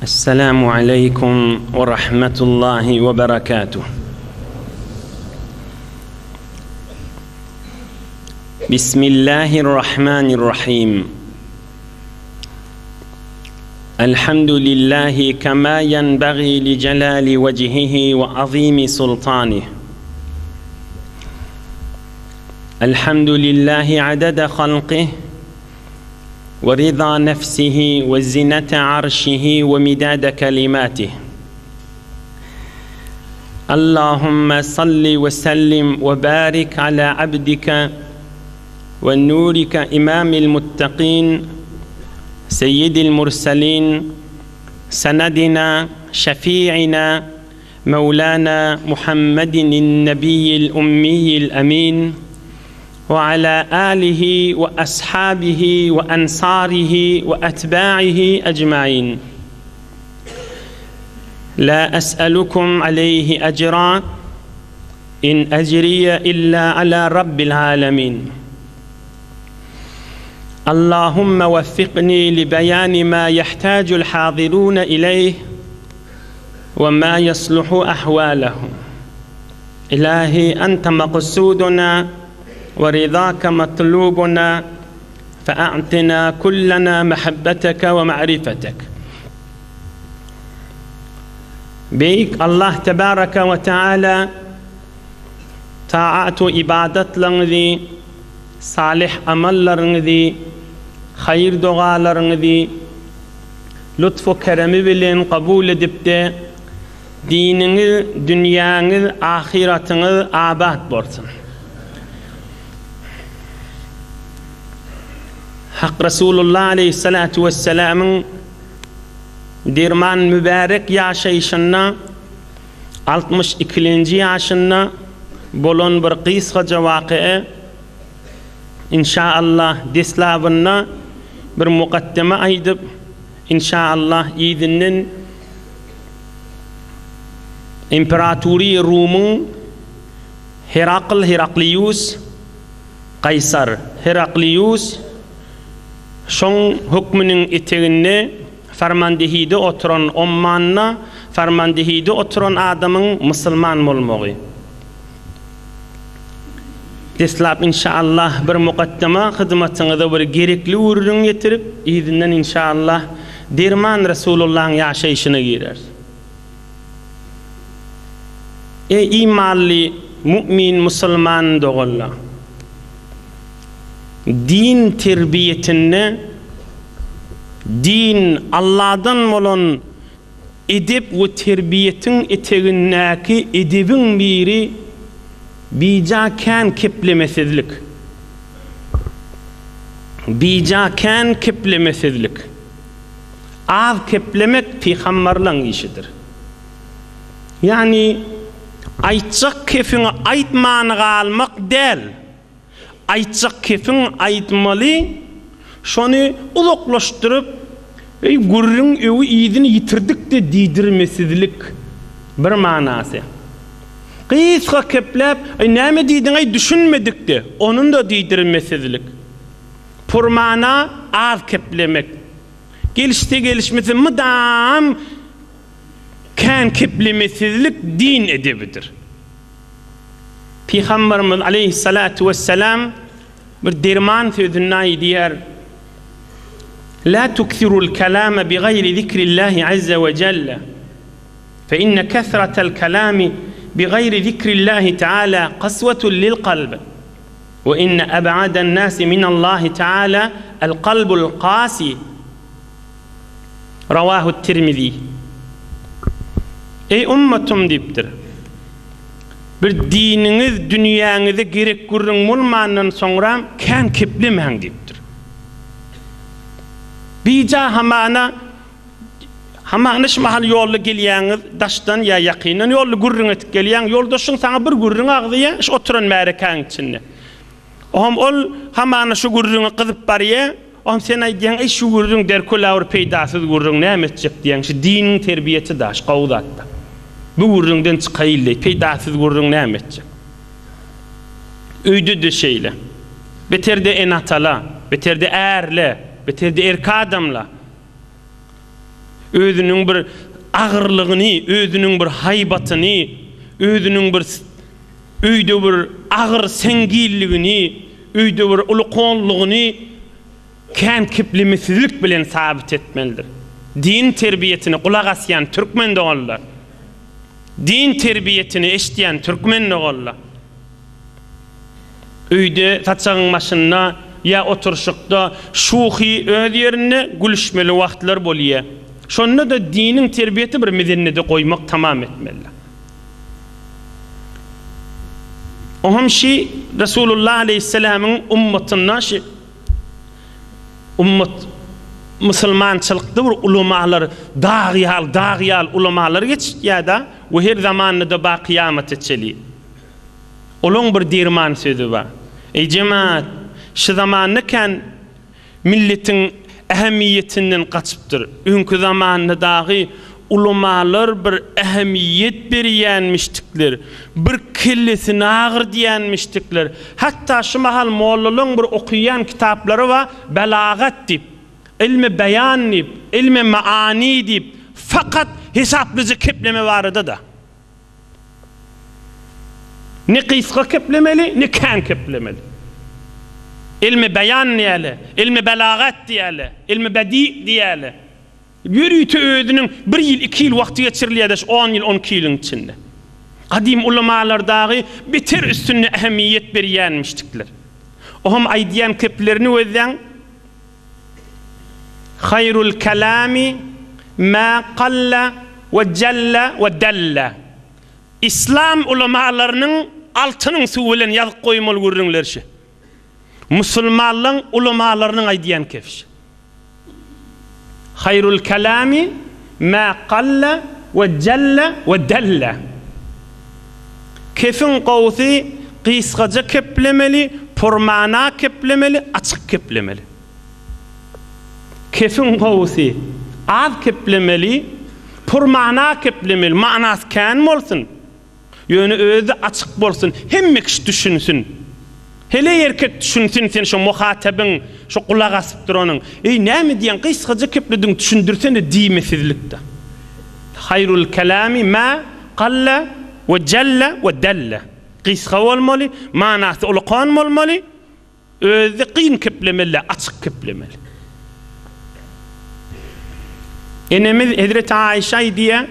السلام عليكم ورحمة الله وبركاته. بسم الله الرحمن الرحيم. الحمد لله كما ينبغي لجلال وجهه وعظيم سلطانه. الحمد لله عدد خلقه ورضا نفسه وزنة عرشه ومداد كلماته. اللهم صل وسلم وبارك على عبدك ونورك إمام المتقين سيد المرسلين سندنا شفيعنا مولانا محمد النبي الأمي الأمين وعلى آله وأصحابه وأنصاره وأتباعه أجمعين لا أسألكم عليه أجرا إن أجري إلا على رب العالمين اللهم وفقني لبيان ما يحتاج الحاضرون إليه وما يصلح أحوالهم إلهي أنت مقصودنا ورضاك مطلوبنا فأعطنا كلنا محبتك ومعرفتك Beýik Allah tebaraka we taala taat we ybadatlaryňyzy, salyh amallaryňyzy, haýyr dogalaryňyzy lutf-u keremi bilen kabul edipde, diniňiz, dünýäňiz, ahyratyňyz abat bolsun. Hak Resulullah aleýhissalatu wessalamyň derman mübärek ýaşaýşynda altmyş ikilenji ýaşynda bolan bir gysgaja wakyýa inşaallah deslabynda bir mukaddeme aýdyp inşaallah yzyndan Imperatury Rumyň Herakl Heraklius Kaýsar Heraklius şoň hökmüniň eteginde Farmandehide oturan Ommanda Farmandehide oturan adamyň musulman bolmagy. Deslap inşaallah bir mukaddema hyzmatyňyza bir gerekli gürrüň ýetirip, yzyndan inşaallah derman Resulullahyň ýaşaýşyna gireris. Eý imanly mu'min musulman doganlar! Din terbiýetinde din Allahdan bolan edep we terbiýetiň etegindäki edebiň biri bija kän keplemesizlik. Bija kän keplemesizlik. Az keplemek pygambarlaň işidir. Ýagny aýtjak kefiňi aýtman galmak däl. Aýtjak kepiň aýtmaly, şony uzaklaşdyryp, Eý, gürrüň öwi yzyny ýitirdik-de diýdirmesizlik bir manasy. Gysga kepläp, Eý, näme diýdiň-eý, düşünmedik-de, ony-da diýdirmesizlik. Purmana az keplemek. Gelişse-gelişmese mydam kän keplemesizlik din edebidir. Pygamberimiz aleýhissalatu wessalam bir derman sözünde aýdýar, La tuksirul kalama bi gaýri zikrillahi azza we jelle. Fe inne kesratel kalami bi gaýri zikrillahi taala kaswetun lil kalb. We inne eb'aden nasi minallahi taala el kalbul kasi. Rawahu Tirmizi. Eý ummatym diýipdir. Bir diniňiz, dünýäňize gerek gürrüň bolmandan soňram kän keplemäň diýipdir. Bija hamana hamana şu mahal ýolda gelýäňiz, daşdan ýa ýakyndan ýolda gürrüň edip gelýäň, ýoldaşyň saňa bir gürrüň agzaýa, şu oturan märekäň içinde. Oňam ol hamana şu gürrüňe gyzyp barýa. Oňam sen aýdýaň, eý şu gürrüň derkül-ä bir peýdasyz gürrüň, näme etjek diýýäň, şu diniň terbiýesi daş, gowy zat-da. Bu gürrüňden çykaýyl-leý, peýdasyz gürrüň näme etjek. Öýde-de şeýle. Beter-de ene-atala, beter-de ärle, beter-de erkek adamla. Özüniň bir agyrlygyny, özüniň bir haýbatyny, özüniň bir öýde bir agyr seňgilligini, öýde bir ulukonlygyny kän keplemesizlik bilen sabyt etmelidir. Din terbiýesine gulak asýan türkmen doganlar! Din terbiýesini eşidýän türkmen doganlar! Öýde saçagyň başynda ýa oturyşykda şuhy öz ýerinde gülüşmeli wagtlar bolýa. Şonda-da diniň terbiýesi bir mizennede goýmak tamam etmeli. Oňam şi Resulullah aleýhissalamyň ummatynda şi ummat musulmançylykda bir ulamalar dag ýaly dag ýaly ulamalar geçýär-da we her zamanda-da ba kyýamata çeli. Olaň bir derman sözi bar. Eý jemaat, şu zamanda kän milletiň ähemiýetinden gaçypdyr. Öňki zamanda dagy ulamalar bir ähemiýet berýänmişdikler, bir kellesini agyrdýanmişdikler. Hatda şu mahal mollalaň bir okaýan kitaplary bar, Belagat diýip, Ilmi beýan diýip, Ilmi maani diýip, fakat hesaplyja kepleme barada-da. Ne gysga keplemeli, ne kän keplemeli. Ilmi beýan diýeli, ilmi belagat diýeli, ilmi bedi diýeli. Ýörite özüniň bir ýyl, iki ýyl wagty geçirilýär-de şu on ýyl, on iki ýylyň içinde. Gadym ulamalar dagy beter üstünde ähmiýet berýänmişdikler. Oňam aýdýan keplerini gözläň. Haýrul kelami ma galla we jalla we dalla. Islam ulamalarynyň altynyň suwy bilen ýazyp goýmaly gürrüňleri şi. Musulmanlaň ulamalarynyň aýdýan kefşi. Haýrul kelami ma galla we jalla we dalla. Kefiň gowusy gysgaja keplemeli, purmana keplemeli, açyk keplemeli. Kefiň gowusy az keplemeli, purmana keplemeli, manasy kän bolsun. Ýöne özi açyk bolsun, hemme kişi düşünsin. Heleý erkek düşünsin sen şo muhatabyň, şo gulak asyp duranyň. Eý näme diýýäň gysgaja keplediň düşündirsene diýmesizlikde. Haýrul kelami ma galla we jalla we dalla. Gysga bolmaly, manasy ulukan bolmaly. Özi kyn keplemeli, açyk keplemeli. Enemiz Hezreti Aişa aýdýar,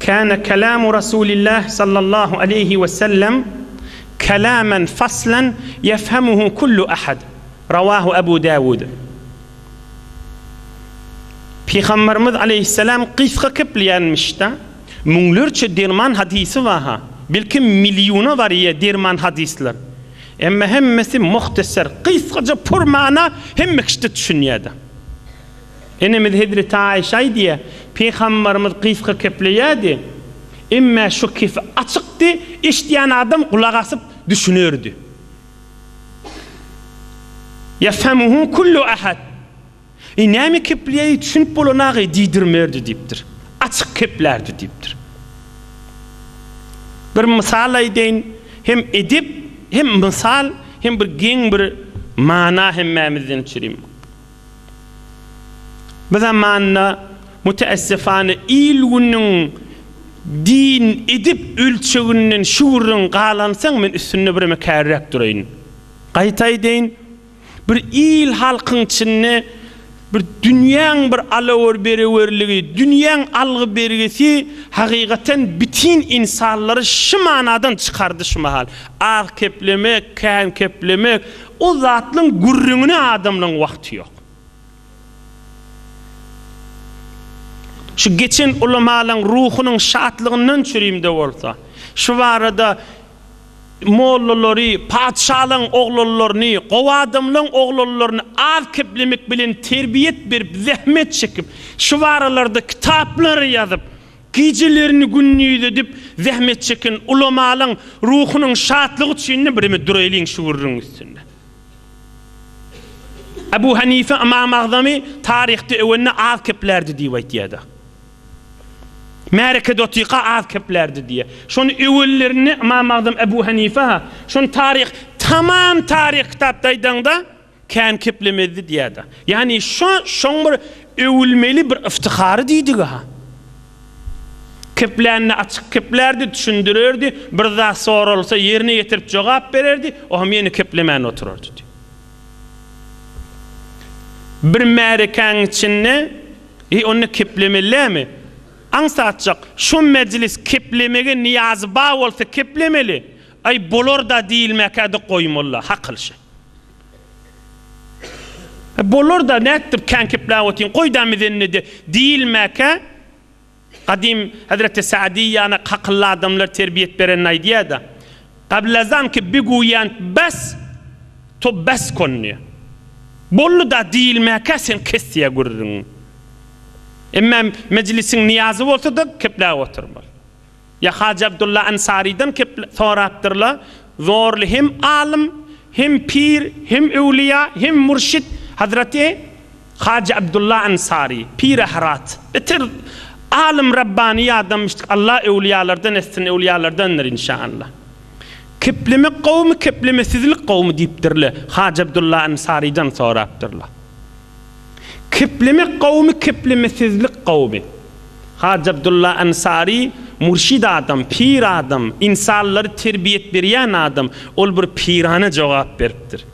Kana kalamu Rasulillah sallallahu aleýhi we sellem kalaman faslan ýefhemuhu kullu ahad. Rawahu Abu Dawud. Pygamberimiz aleýhissalam gysga kepleýänmiş-de. Müňlerçe derman hadysy bar-ha. Belki milliona barýar derman hadyslar. Emma hemmesi muhteser, gysgaja pur mana hemme kişi-de düşünýär-de. Enemiz Hezreti Aişa aýdýar, Pygamberimiz gysga kepleýärdi, emma şu kefi açykdy, eşidýän adam gulak asyp düşünerdi. Ýefhemuhu kullu ahad. Eý, näme kepleýäý, düşünip bolanagy diýdirmerdi diýipdir. Açyk keplärdi diýipdir. Bir mysal aýdaýyn, hem edep, hem mysal, hem bir geň bir mana hemmämizden çürim. Bu zamanda müteessifane il-günüň din, edep ölçeginden şu gürrüň galansoň men üstünde bireme kärräk duraýyn. Gaýta aýdaýyn, Bir il-halkyň içinde bir dünýäň bir alawer-berewerligi, dünýäň algy-bergisi hakykatan bitin ynsanlary şu manadan çykardy şu mahal. Az keplemek, kän keplemek, o zatlaryň gürrüňine adamlaryň wagty ýok. Şu geçen ulamalaryň ruhunyň şatlygyndan çürimde bolsa, şu barada mollalary, patyşalaň oglanlaryny, gowy adamlaň oglanlaryny az keplemek bilen terbiýet berip, zähmet çekip, şu baralarda kitaplar ýazyp, gijelerini gündiz edip zähmet çeken ulamalaň ruhunyň şatlygy üçin-de bireme duraýlyň şu gürrüň üstünde. Ebu Hanife Ymam Agzamy taryhda öwende az keplärdi diýip aýtýada. Märekede otyka az keplärdi diýýär. Şony öwellerinde Ymam Agzam Ebu Hanife-ha, şony taryh, tamam taryh kitapda aýdaňda, kän keplemezdi diýýär-de. Ýagny şo, şoň bir öwülmeli bir yftihary diýdigi-ha. Keplände açyk keplärdi, düşündirerdi, bir zat soralsa ýerine ýetirip jogap bererdi, o hem ýene keplemän oturardy diýýär. Bir märekäň içinde Eý, onda keplemelilämi? Aňsatjak, şo mejlis keplemege nyýazy bar bolsa keplemeli, aý, bolar-da diýilmäkä-de goýmaly-la, hakyl şe. Bolar-da, nätdirip kän kepläp otyň, goý-da mizende-de diýilmäkä, Gadym Hezreti Sa'dy ýaly akylly adamlar terbiýet berenini aýdýar-da, Gablazan ki biguýant bes, to bes kon diýýär. Boldy-da diýilmäkä sen kes diýýär gürrüňiňi. Emma mejlisiň nyýazy bolsa-da kepläp oturmaly. Ýa Hajy Abdylla Ansarydan kep sorapdyrlar, zorly hem alym, hem pir, hem öwlüýa, hem mürşit Hazreti Hajy Abdylla Ansary, pir-i Hyrat. Beter alym Rabbany adamyşdyk, Allah öwlüýalardan etsin, öwlüýalardandyr inşaAllah. Keplemek gowumy, keplemesizlik gowumy diýipdirler, Hajy Abdylla Ansarydan sorapdyrlar. Keplemek gowumy, keplemesizlik gowumy? Hajy Abdylla Ansary mürşid adam, pir adam, ynsanlary terbiýet berýän adam, ol bir pirana jogap beripdir.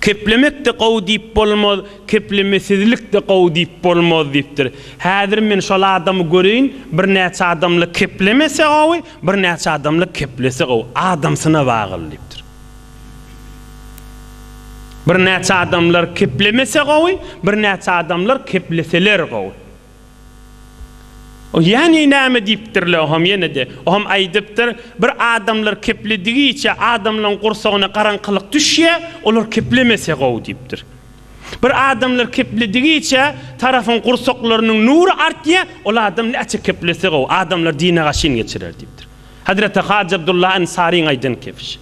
Keplemek-de gowy diýip bolmaz, keplemesizlik-de gowy diýip bolmaz diýipdir. Häzir men şol adamy göreýin, birnäçe adamla keplemese gowy, birnäçe adamla keplese gowy, adamsyna bagly diýipdir. Birnäçe adamlar keplemese gowy, birnäçe adamlar kepleseler gowy. O ýäni näme diýipdirler oham ýene-de, oham aýdypdyr, bir adamlar kepledigiçe adamlaň gursagyna garaňkylyk düşýä, olar keplemese gowy diýipdir. Bir adamlar kepledigiçe tarapyň gursaklarynyň nury artýa, ol adam näçe keplese gowy, adamlar dine gaşyn geçirer diýipdir. Hazreti Hajy Abdulla Ansaryň aýdan kepişi.